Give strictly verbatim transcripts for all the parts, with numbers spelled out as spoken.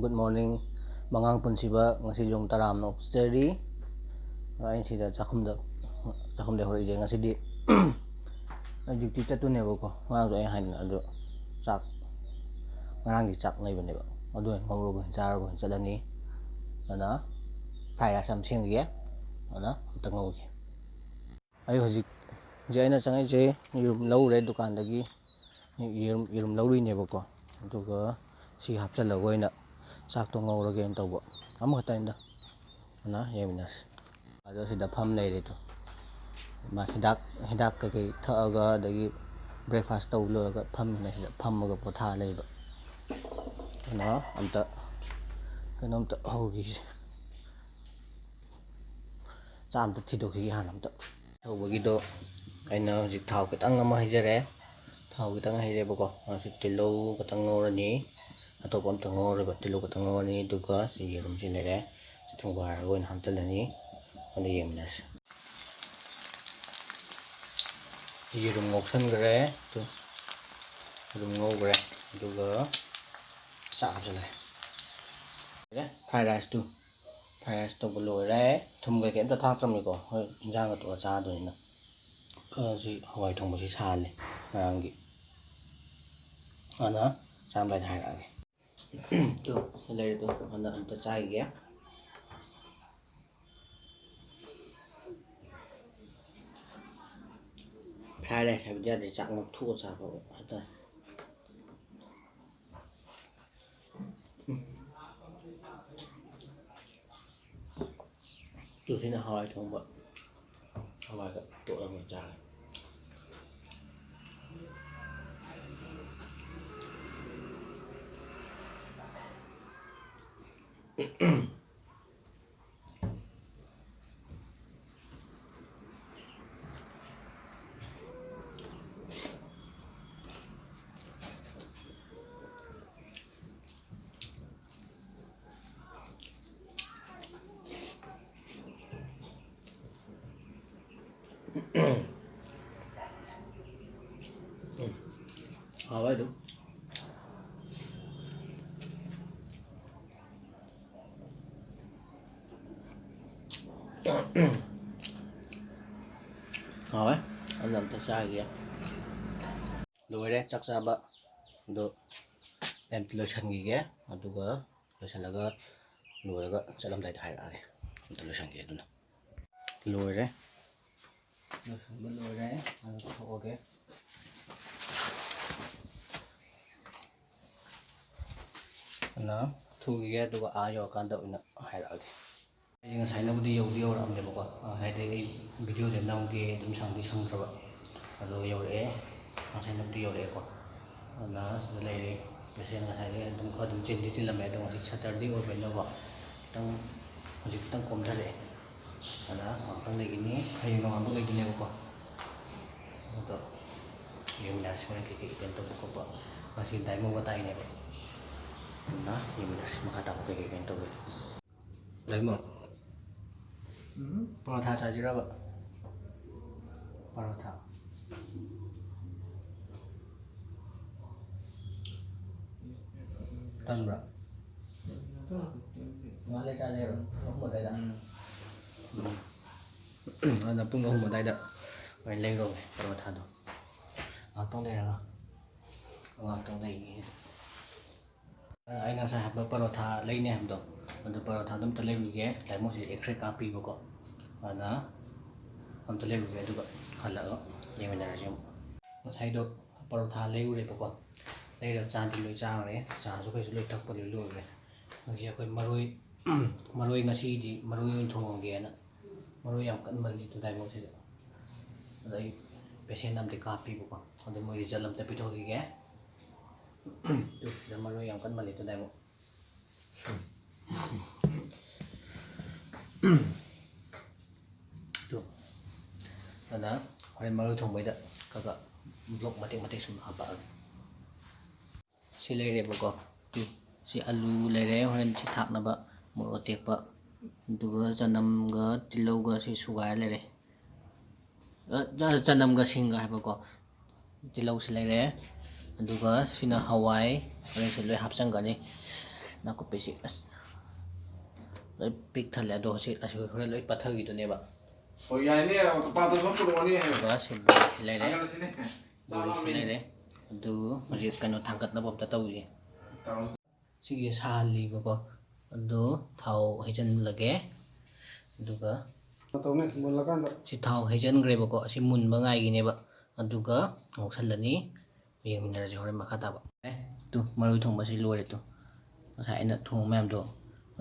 Good morning, ꯃꯉꯥꯡ ꯄꯨꯟꯁꯤꯕ꯫ ꯉꯁꯤ ꯌꯨꯝ ꯇꯔꯥꯝꯅ ꯑꯣꯛꯆꯔꯤ꯫ ꯑꯩꯅ ꯁꯤꯗ ꯆꯥꯛꯈꯨꯝꯗ, ꯆꯥꯛꯈꯨꯝꯗ ꯍꯧꯔꯛꯏꯁꯦ ꯉꯁꯤꯗꯤ꯫ ꯑꯩ duty ꯆꯠꯇꯣꯏꯅꯦꯕꯀꯣ, ꯉꯔꯥꯡꯁꯨ ꯑꯩꯅ ꯍꯥꯏꯗꯅ꯫ ꯑꯗꯨ ꯆꯥꯛ, ꯉꯔꯥꯡꯒꯤ ꯆꯥꯛ ꯂꯩꯕꯅꯦꯕ, ꯑꯗꯨ ꯑꯣꯏꯅ ꯉꯧꯔꯒ ꯑꯣꯏꯅ ꯆꯥꯔꯒ ꯑꯣꯏꯅ ꯆꯠꯂꯅꯤ꯫ ꯑꯗꯨꯅ fried rice ꯑꯃ ꯁꯦꯝꯈꯤꯒꯦ꯫ ꯑꯗꯨꯅ ꯑꯝꯇ ꯉꯧꯒꯦ꯫ ꯑꯩ ꯍꯧꯖꯤꯛ, ꯍꯧꯖꯤꯛ ꯑꯩꯅ ꯆꯪꯉꯛꯏꯁꯦ, ꯌꯦꯔꯨꯝ ꯂꯧꯔꯦ ꯗꯨꯀꯥꯟꯗꯒꯤ꯫ ꯌꯦꯔꯨꯝ, ꯌꯦꯔꯨꯝ ꯂꯧꯔꯨꯏꯅꯦꯕꯀꯣ, ꯑꯗꯨꯒ ꯁꯤ ꯍꯥꯞꯆꯤꯜꯂꯒ ꯑꯣꯏꯅ ꯆꯥꯛꯇꯣ ꯉꯧꯔꯒꯦꯅ ꯇꯧꯕ꯫ ꯑꯃꯈꯛꯇꯅꯤꯗ꯫ ꯑꯗꯨꯅ ꯌꯦꯡꯃꯤꯟꯅꯁꯤ꯫ ꯑꯗꯣ ꯁꯤꯗ ꯐꯝ ꯂꯩꯔꯦ ꯇꯨ꯫ ꯃꯥ ꯍꯤꯗꯥꯛ, ꯍꯤꯗꯥꯛ ꯀꯩꯀꯩ ꯊꯛꯑꯒ, ꯑꯗꯒꯤ breakfast ꯇꯧ ꯂꯣꯏꯔꯒ ꯐꯝꯃꯤꯅꯦ꯫ ꯁꯤꯗ ꯐꯝꯃꯒ ꯄꯣꯊꯥ ꯂꯩꯕ꯫ ꯑꯗꯨꯅ ꯑꯝꯇ ꯀꯩꯅꯣꯝꯇ ꯍꯧꯈꯤꯁꯦ꯫ ꯆꯥꯛ ꯑꯝꯇ ꯊꯤꯗꯣꯛꯈꯤꯒꯦ ꯍꯥꯟꯅ ꯑꯝꯇ꯫ ꯍꯧꯕꯒꯤꯗꯣ ꯑꯩꯅ ꯍꯧꯖꯤꯛ ꯊꯥꯎ ꯈꯤꯇꯪ ꯑꯃ ꯍꯩꯖꯔꯦ꯫ ꯊꯥꯎ ꯈꯤꯇꯪ ꯍꯩꯔꯦꯕꯀꯣ꯫ ꯍꯧꯖꯤꯛ ꯇꯤꯜꯍꯧ ꯈꯤꯇꯪ ꯉꯧꯔꯅꯤ꯫ ꯑꯇꯣꯞꯄ ꯑꯝꯇ ꯉꯧꯔꯣꯏꯕ꯫ ꯇꯤꯜꯍꯧ ꯈꯤꯇꯪ ꯉꯧꯔꯅꯤ, ꯑꯗꯨꯒ ꯁꯤ ꯌꯦꯔꯨꯝꯁꯤ ꯂꯩꯔꯦ꯫ ꯁꯤ ꯊꯣꯡꯒꯥꯏꯔꯒ ꯑꯣꯏꯅ ꯍꯥꯞꯆꯤꯜꯂꯅꯤ꯫ ꯑꯗꯨ ꯌꯦꯡꯃꯤꯟꯅꯔꯁꯤ꯫ ꯌꯦꯔꯨꯝ ꯉꯧꯁꯟꯈ꯭ꯔꯦ꯫ ꯇꯨ, ꯌꯦꯔꯨꯝ ꯉꯧꯈ꯭ꯔꯦ꯫ ꯑꯗꯨꯒ ꯆꯥꯛ ꯍꯥꯞꯆꯤꯜꯂꯦ꯫ ꯂꯣꯏꯔꯦ꯫ Fried rice two. Fried rice ꯇꯧꯕ ꯂꯣꯏꯔꯦ꯫ ꯊꯨꯝ ꯀꯩꯀꯩ ꯑꯝꯇ ꯊꯥꯛꯇ꯭ꯔꯕꯅꯤꯀꯣ꯫ ꯍꯣꯏ, ꯏꯟꯖꯥꯡꯒ ꯇꯣꯛꯑ ꯆꯥꯗꯣꯏꯅꯤꯅ꯫ ꯑ, ꯁꯤ ꯍꯋꯥꯏ ꯊꯣꯡꯕꯁꯤ ꯁꯥꯍꯜꯂꯤ ꯉꯔꯥꯡꯒꯤ꯫ ꯑꯗꯨꯅ ꯆꯥꯔꯝꯗꯥꯏꯗ ꯍꯥꯏꯔꯛꯑꯒꯦ꯫ ꯇꯨ, ꯁꯤ ꯂꯩꯔꯦ ꯇꯨ꯫ ꯑꯗꯨꯅ ꯑꯝꯇ ꯆꯥꯈꯤꯒꯦ꯫ Fried rice ꯍꯥꯏꯕꯗꯤ ꯌꯥꯗꯦ, ꯆꯥꯛ ꯉꯧꯊꯣꯛꯑ ꯆꯥꯕ ꯍꯥꯏꯇꯥꯔꯦ꯫ ꯎꯝ꯫ ꯇꯨ ꯁꯤꯅ ꯍꯋꯥꯏ ꯊꯣꯡꯕ, ꯍꯋꯥꯏꯒ ꯇꯣꯠꯂꯒ ꯆꯥꯔꯦ꯫ ꯎꯝ, ꯍꯥꯎꯋꯦ ꯑꯗꯨꯝ꯫ ꯍꯥꯎꯋꯦ꯫ ꯑꯗꯨ ꯑꯝꯇ ꯆꯥꯈꯤꯒꯦ꯫ ꯂꯣꯏꯔꯦ ꯆꯥꯛ ꯆꯥꯕ꯫ ꯑꯗꯣ ꯑꯝꯇ ꯂꯣꯏꯁꯟꯈꯤꯒꯦ꯫ ꯑꯗꯨꯒ ꯂꯣꯏꯁꯜꯂꯒ, ꯂꯣꯏꯔꯒ ꯆꯠꯂꯝꯗꯥꯏꯗ ꯍꯥꯏꯔꯛꯑꯒꯦ꯫ ꯑꯝꯇ ꯂꯣꯏꯁꯟꯒꯦ ꯑꯗꯨꯅ꯫ ꯂꯣꯏꯔꯦ꯫ ꯂꯣꯏꯁꯟꯕ ꯂꯣꯏꯔꯦ꯫ ꯑꯗꯨ ꯊꯣꯛꯑꯒꯦ꯫ ꯑꯗꯨꯅ ꯊꯣꯛꯈꯤꯒꯦ, ꯑꯗꯨꯒ ꯑꯥ ꯌꯧꯔꯀꯥꯟꯗ ꯑꯣꯏꯅ ꯍꯥꯏꯔꯛꯑꯒꯦ꯫ ꯑꯩꯁꯦ ꯉꯁꯥꯏꯅꯕꯨꯗꯤ ꯌꯧꯗꯤ ꯌꯧꯔꯛꯑꯕꯅꯦꯕꯀꯣ, ꯉꯁꯥꯏꯗꯒꯤ ꯑꯩ ꯚꯤꯗꯤꯑꯣꯁꯦ ꯅꯝꯒꯦ ꯑꯗꯨꯝ ꯁꯪꯗꯤ ꯁꯪꯗ꯭ꯔꯕ, ꯑꯗꯣ ꯌꯧꯔꯛꯑꯦ, ꯉꯁꯥꯏꯅꯕꯨꯗꯤ ꯌꯧꯔꯛꯑꯦꯀꯣ꯫ ꯑꯗꯨꯅ ꯁꯤꯗ ꯂꯩꯔꯦ꯫ ꯄꯦꯁꯦꯟ ꯉꯁꯥꯏꯗꯒꯤ ꯑꯗꯨꯝ ꯈꯔ ꯑꯗꯨꯝ ꯆꯤꯟꯗꯤ ꯆꯤꯜꯂꯝꯃꯦ, ꯑꯗꯣ ꯉꯁꯤ ꯁꯇꯔꯗꯦ ꯑꯣꯏꯕꯅꯤꯅꯀꯣ, ꯈꯤꯇꯪ, ꯍꯧꯖꯤꯛ ꯈꯤꯇꯪ ꯀꯣꯝꯊꯔꯛꯑꯦ꯫ ꯑꯗ ꯉꯥꯏꯍꯥꯛꯇꯪ ꯂꯩꯈꯤꯅꯤ, ꯍꯌꯦꯡ ꯅꯣꯡꯉꯥꯟꯕ ꯂꯩꯗꯣꯏꯅꯦꯕꯀꯣ꯫ ꯑꯗꯣ ꯌꯦꯡꯃꯤꯟꯅꯔꯁꯤ ꯍꯣꯔꯦꯟ ꯀꯩꯀꯩ ꯀꯩꯅꯣ ꯇꯧꯕ ꯈꯣꯠꯄ꯫ ꯉꯁꯤ ꯗꯥꯏꯃꯣꯒ ꯇꯥꯛꯏꯅꯦꯕ꯫ ꯑꯗꯨꯅ ꯌꯦꯡꯃꯤꯟꯅꯔꯁꯤ ꯃꯈꯥ ꯇꯥꯕ ꯀꯩꯀꯩ ꯀꯩꯅꯣ ꯇꯧꯒꯦ꯫ ꯗꯥꯏꯃꯣ꯫ ꯎꯝ? ꯄꯔꯣꯊꯥ ꯆꯥꯁꯤꯔꯕ? ꯄꯔꯣꯊꯥ꯫ ꯇꯟꯕ꯭ꯔꯥ? ꯉꯥꯏꯍꯥꯛ ꯂꯩ ꯆꯥꯁꯦ ꯍꯥꯏꯔꯣ? ꯄꯨꯡ ꯑꯍꯨꯝ ꯑꯗꯨꯋꯥꯏꯗ? ꯎꯝ꯫ ꯑꯗꯨꯅ ꯄꯨꯡ ꯑꯍꯨꯝ ꯑꯗꯨꯋꯥꯏꯗ ꯑꯣꯏꯅ ꯂꯩꯔꯣꯒꯦ ꯄꯔꯣꯊꯥꯗꯣ꯫ ꯉꯥꯏꯍꯥꯛꯇꯪ ꯂꯩꯔꯒ꯫ ꯉꯥꯏꯍꯥꯛꯇꯪ ꯂꯩꯒꯦ꯫ ꯑꯩꯅ ꯉꯁꯥꯏ ꯍꯥꯏꯕ ꯄꯔꯣꯊꯥ ꯂꯩꯅꯤ ꯍꯥꯏꯕꯗꯣ, ꯑꯗꯨ ꯄꯔꯣꯊꯥꯗꯣ ꯑꯝꯇ ꯂꯩꯔꯨꯒꯦ꯫ ꯗꯥꯏꯃꯣꯁꯦ ꯑꯦꯛꯁꯔꯦ ꯀꯥꯞꯄꯤꯕꯀꯣ, ꯑꯗꯨꯅ ꯑꯝꯇ ꯂꯩꯔꯨꯒꯦ, ꯑꯗꯨꯒ ꯍꯜꯂꯛꯑꯒ ꯌꯦꯡꯃꯤꯟꯅꯔꯁꯤ ꯑꯃꯨꯛ꯫ ꯉꯁꯥꯏꯗꯣ ꯄꯔꯣꯊꯥ ꯂꯩꯔꯨꯔꯦꯕꯀꯣ, ꯂꯩꯔ ꯆꯥꯗꯤ ꯂꯣꯏ ꯆꯥꯈ꯭ꯔꯦ, ꯆꯥꯁꯨ ꯀꯩꯁꯨ ꯂꯣꯏ ꯊꯛꯄ ꯂꯣꯏ ꯂꯣꯏꯈ꯭ꯔꯦ꯫ ꯍꯧꯖꯤꯛ ꯑꯩꯈꯣꯏ ꯃꯔꯣꯏ, ꯃꯔꯣꯏ ꯉꯁꯤꯗꯤ ꯃꯔꯣꯏ ꯑꯣꯏꯅ ꯊꯣꯡꯉꯒꯦꯅ, ꯃꯔꯣꯏ ꯌꯥꯝ ꯀꯟꯃꯜꯂꯤ ꯗꯥꯏꯃꯣꯁꯤꯗ꯫ ꯑꯗ ꯑꯩ ꯄꯦꯁꯦꯟ ꯑꯝꯗꯤ ꯀꯥꯞꯄꯤꯕꯀꯣ, ꯑꯗꯨ ꯃꯣꯏ ꯔꯤꯖꯜ ꯑꯝꯇ ꯄꯤꯊꯣꯛꯈꯤꯒꯦ꯫ ꯇꯨ, ꯁꯤꯗ ꯃꯔꯣꯏ ꯌꯥꯝ ꯀꯟꯃꯜꯂꯤ ꯗꯥꯏꯃꯣ꯫ ꯇꯨ꯫ ꯑꯗꯨꯅ ꯍꯣꯔꯦꯟ ꯃꯔꯣꯏ ꯊꯣꯡꯕꯩꯗ ꯈꯔ ꯈꯔ ꯕ꯭ꯂꯣꯛ ꯃꯇꯦꯛ ꯃꯇꯦꯛ ꯁꯨꯝ ꯍꯥꯞꯄꯛꯑꯒꯦ꯫ ꯁꯤ ꯂꯩꯔꯦꯕꯀꯣ꯫ ꯇꯨ꯫ ꯁꯤ ꯑꯂꯨ ꯂꯩꯔꯦ, ꯍꯣꯔꯦꯟ ꯁꯤ ꯊꯥꯛꯅꯕ ꯃꯣꯔꯣꯛ ꯑꯇꯦꯛꯄ꯫ ꯑꯗꯨꯒ ꯆꯅꯝꯒ ꯇꯤꯜꯍꯧꯒ ꯁꯤ ꯁꯨꯒꯥꯏꯔ ꯂꯩꯔꯦ꯫ ꯑ, ꯆ-, ꯆꯅꯝꯒ ꯁꯤꯡꯒ ꯍꯥꯏꯕꯀꯣ꯫ ꯇꯤꯜꯍꯧꯁꯤ ꯂꯩꯔꯦ꯫ ꯑꯗꯨꯒ ꯁꯤꯅ ꯍꯋꯥꯏ, ꯍꯣꯔꯦꯟꯁꯤ ꯂꯣꯏ ꯍꯥꯞꯆꯟꯒꯅꯤ꯫ ꯅꯥꯀꯨꯞꯄꯤꯁꯤ ꯑꯁ꯫ ꯂꯣꯏ ꯄꯤꯛ ꯊꯜꯂꯦ꯫ ꯑꯗꯣ ꯍꯧꯖꯤꯛ ꯑꯁꯤ ꯍꯣꯔꯦꯟ ꯂꯣꯏ ꯄꯠꯊꯈꯤꯗꯣꯏꯅꯦꯕ꯫ ꯍꯣꯏ, ꯌꯥꯏꯅꯦ꯫ ꯄꯥꯇ꯭ꯔꯗꯣ ꯄꯨꯔꯛꯑꯣꯅꯦ꯫ ꯑꯗꯨꯒ ꯁꯤ ꯕꯣꯔꯤꯁꯤ ꯂꯩꯔꯦ꯫ ꯊꯥꯡꯒꯠꯂꯁꯤꯅꯦ꯫ ꯆꯥꯛ ꯕꯣꯔꯤꯁꯤ ꯂꯥꯝꯃꯦꯅꯦ꯫ ꯂꯩꯔꯦ꯫ ꯑꯗꯨ ꯍꯧꯖꯤꯛ ꯀꯩꯅꯣ ꯊꯥꯡꯒꯠꯅꯕ ꯑꯝꯇ ꯇꯧꯈꯤꯒꯦ꯫ ꯇꯧꯔꯣ꯫ ꯁꯤꯒꯤ ꯁꯥꯍꯜꯂꯤꯕꯀꯣ꯫ ꯑꯗꯨ ꯊꯥꯎ ꯍꯩꯖꯤꯜꯂꯒꯦ꯫ ꯑꯗꯨꯒ ꯇꯧꯅꯦ, ꯃꯨꯜꯂꯀꯥꯟꯗ꯫ ꯁꯤ ꯊꯥꯎ ꯍꯩꯖꯤꯟꯈ꯭ꯔꯦꯕꯀꯣ꯫ ꯑꯁꯤ ꯃꯨꯟꯕ ꯉꯥꯏꯒꯤꯅꯦꯕ꯫ ꯑꯗꯨꯒ ꯉꯧꯁꯜꯂꯅꯤ꯫ ꯌꯦꯡꯃꯤꯟꯅꯔꯁꯤ ꯍꯣꯔꯦꯟ ꯃꯈꯥ ꯇꯥꯕ꯫ ꯑꯦ, ꯇꯨ, ꯃꯔꯣꯏ ꯊꯣꯡꯕꯁꯤ ꯂꯣꯏꯔꯦ ꯇꯨ꯫ ꯉꯁꯥꯏ ꯑꯩꯅ ꯊꯣꯡꯕ ꯃꯌꯥꯝꯗꯣ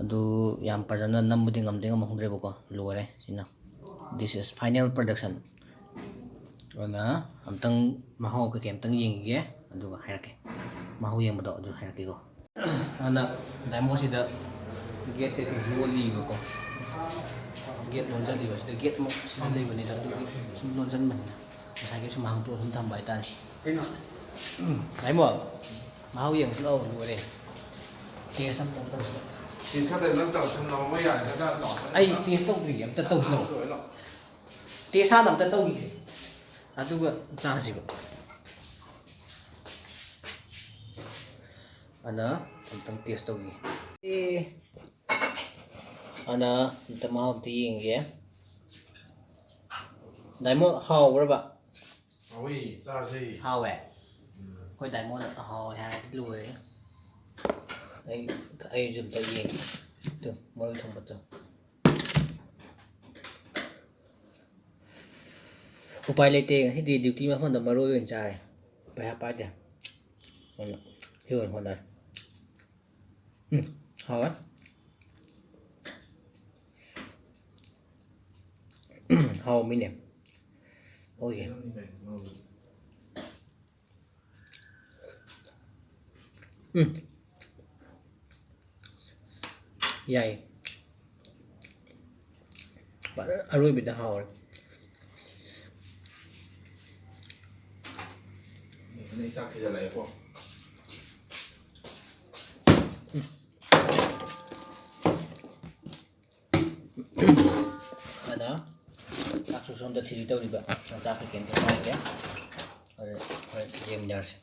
ꯑꯗꯨ ꯌꯥꯝ ꯐꯖꯅ ꯅꯝꯕꯗꯤ ꯉꯝꯗꯤ ꯉꯝꯍꯧꯗ꯭ꯔꯦꯕꯀꯣ꯫ ꯂꯣꯏꯔꯦ ꯁꯤꯅ꯫ This is final production. ꯑꯗꯨꯅ ꯑꯝꯇꯪ ꯃꯍꯥꯎ ꯀꯩꯀꯩ ꯑꯝꯇꯪ ꯌꯦꯡꯈꯤꯒꯦ, ꯑꯗꯨꯒ ꯍꯥꯏꯔꯛꯀꯦ꯫ ꯃꯍꯥꯎ ꯌꯦꯡꯕꯗꯣ ꯑꯗꯨ ꯍꯥꯏꯔꯛꯀꯦꯀꯣ꯫ ꯍꯥꯟꯅ ꯗꯥꯏꯃꯣꯁꯤꯗ ꯒꯦꯠ ꯀꯩꯀꯩ ꯂꯣꯜꯂꯤꯕꯀꯣ꯫ ꯒꯦꯠ ꯂꯣꯟꯖꯜꯂꯤꯕ ꯁꯤꯗ, ꯒꯦꯠ ꯃꯛ ꯁꯤꯗ ꯂꯩꯕꯅꯤꯗ, ꯑꯗꯨꯒꯤ ꯁꯨꯝ ꯂꯣꯟꯖꯟꯕꯅꯤꯗ꯫ ꯉꯁꯥꯏꯒꯤ ꯁꯨꯝ ꯍꯥꯡꯇꯣꯛꯑ ꯁꯨꯝ ꯊꯝꯕ ꯍꯥꯏꯇꯥꯔꯦ꯫ ꯀꯩꯅꯣ? ꯎꯝ, ꯗꯥꯏꯃꯣ, ꯃꯍꯥꯎ ꯌꯦꯡꯁꯤ ꯂꯥꯛꯑꯣ, ꯂꯣꯏꯔꯦ꯫ ꯇꯦꯁ ꯑꯝꯇꯪ ꯇꯧꯁꯤ꯫ ꯇꯦꯁ ꯈꯔ ꯅꯪ ꯇꯧꯔ ꯁꯨꯝ ꯂꯧꯔꯝꯕ ꯌꯥꯔꯦ, ꯆꯥꯛ ꯆꯥꯁꯤ ꯂꯥꯛꯑꯣ꯫ ꯑꯩ ꯇꯦꯁ ꯇꯧꯗ꯭ꯔꯤꯌꯦ, ꯑꯝꯇ ꯇꯧꯁꯤ ꯂꯥꯛꯑꯣ꯫ ꯂꯣꯏꯔꯦ ꯂꯥꯛꯑꯣ꯫ ꯇꯦꯁ ꯍꯥꯟꯅ ꯑꯝꯇ ꯇꯧꯈꯤꯁꯦ, ꯑꯗꯨꯒ ꯆꯥꯁꯤꯕ꯫ ꯑꯅ ꯑꯝꯇꯪ ꯇꯦꯁ ꯇꯧꯈꯤꯒꯦ꯫ ꯑꯦ, ꯑꯅ ꯑꯝꯇ ꯃꯍꯥꯎ ꯑꯝꯇ ꯌꯦꯡꯒꯦ꯫ ꯗꯥꯏꯃꯣ, ꯍꯥꯎꯕ꯭ꯔꯕ? ꯍꯥꯎꯋꯤ, ꯆꯥꯁꯤ꯫ ꯍꯥꯎꯋꯦ? ꯎꯝ꯫ ꯑꯩꯈꯣꯏ ꯗꯥꯏꯃꯣꯟ ꯍꯥꯎꯋꯦ ꯍꯥꯏꯔꯗꯤ ꯂꯣꯏꯔꯦ꯫ ꯑꯩ, ꯑꯩꯁꯨ ꯑꯝꯇ ꯌꯦꯡꯒꯦ꯫ ꯇꯨ, ꯃꯔꯣꯏ ꯊꯣꯡꯕꯗꯣ꯫ ꯎꯄꯥꯏ ꯂꯩꯇꯦ, ꯉꯁꯤꯗꯤ ꯗ꯭ꯌꯨꯇꯤ ꯃꯐꯝꯗ ꯃꯔꯣꯏ ꯑꯣꯏꯅ ꯆꯥꯔꯦ꯫ ꯄꯩꯁꯥ ꯄꯥꯏꯗꯦ꯫ ꯑꯗꯨꯅ ꯁꯤ ꯑꯣꯏꯅ ꯍꯣꯠꯅꯔꯦ꯫ ꯎꯝ, ꯍꯥꯎꯋꯦ꯫ ꯍꯥꯎꯃꯤꯅꯦ꯫ ꯍꯧꯖꯤꯛ꯫ ꯎꯝ꯫ ꯌꯥꯏ꯫ ꯐꯖꯅ ꯑꯔꯣꯏꯕꯗ ꯍꯥꯎꯔꯦ꯫ ꯑꯗꯩ ꯆꯥꯛ ꯊꯤꯖꯤꯜꯂꯛꯑꯦꯀꯣ꯫ ꯑꯗ ꯆꯥꯛꯁꯨ ꯁꯣꯝꯗ ꯊꯤꯔꯤ ꯇꯧꯔꯤꯕ꯫ ꯆꯥꯛ ꯀꯩꯀꯩ ꯑꯝꯇ ꯆꯥꯒꯦ꯫ ꯑꯗꯨ ꯍꯣꯔꯦꯟ ꯌꯦꯡꯃꯤꯟꯅꯔꯁꯤ꯫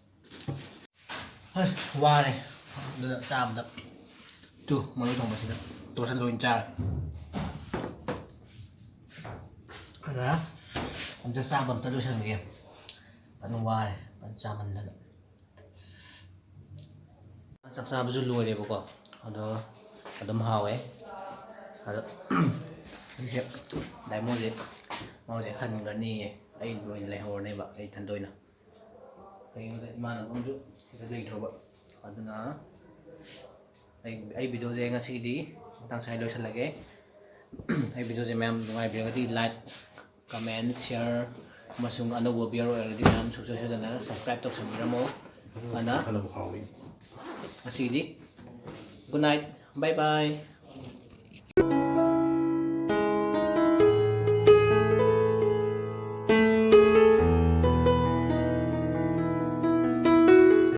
ꯑꯁ, ꯋꯥꯔꯦ꯫ ꯑꯗꯨꯅ ꯆꯥꯕꯗ ꯇꯨ, ꯃꯔꯣꯏ ꯊꯣꯡꯕꯁꯤꯗ꯫ ꯇꯣꯁꯟ ꯂꯣꯏ ꯆꯥꯔꯦ꯫ ꯑꯗ ꯑꯝꯇ ꯆꯥꯕ ꯑꯝꯇ ꯂꯣꯏꯁꯟꯒꯦ꯫ ꯐꯖꯅ ꯋꯥꯔꯦ ꯐꯖꯅ ꯆꯥꯃꯟꯗꯅ꯫ ꯆꯥꯛ ꯆꯥꯕꯁꯨ ꯂꯣꯏꯔꯦꯕꯀꯣ꯫ ꯑꯗꯣ ꯑꯗꯨꯝ ꯍꯥꯎꯋꯦ꯫ ꯑꯗꯣ ꯑꯩꯁꯦ ꯗꯥꯏꯃꯣꯟꯁꯦ ꯃꯥꯁꯦ ꯍꯟꯈ꯭ꯔꯅꯤꯌꯦ꯫ ꯑꯩ ꯂꯣꯏꯅ ꯂꯩꯍꯧꯔꯅꯦꯕ ꯑꯩ ꯏꯊꯟꯇ ꯑꯣꯏꯅ꯫ ꯀꯩꯒꯤꯅꯣꯗ ꯏꯃꯥꯟꯅꯕ ꯑꯃꯁꯨ ꯁꯤꯗ ꯂꯩꯇ꯭ꯔꯕ꯫ ꯑꯗꯨꯅ ꯑꯩ ꯑꯩ ꯚꯤꯗꯤꯑꯣꯁꯦ ꯉꯁꯤꯒꯤꯗꯤ ꯃꯇꯥꯡ ꯁ꯭ꯋꯥꯏꯗ ꯂꯣꯏꯁꯤꯜꯂꯒꯦ꯫ ꯑꯩ ꯚꯤꯗꯤꯑꯣꯁꯦ ꯃꯌꯥꯝ ꯅꯨꯡꯉꯥꯏꯕꯤꯔꯒꯗꯤ like, comment, share ꯑꯃꯁꯨꯡ ꯑꯅꯧꯕ viewer ꯑꯣꯏꯔꯒꯗꯤ ꯃꯌꯥꯝ ꯁꯨꯡꯁꯣꯏ ꯁꯣꯏꯗꯅ subscribe ꯇꯧꯁꯟꯕꯤꯔꯝꯃꯣ꯫ ꯑꯗꯨꯅ ꯐꯅꯕ ꯍꯥꯎꯏ꯫ ꯉꯁꯤꯒꯤꯗꯤ good night, bye bye꯫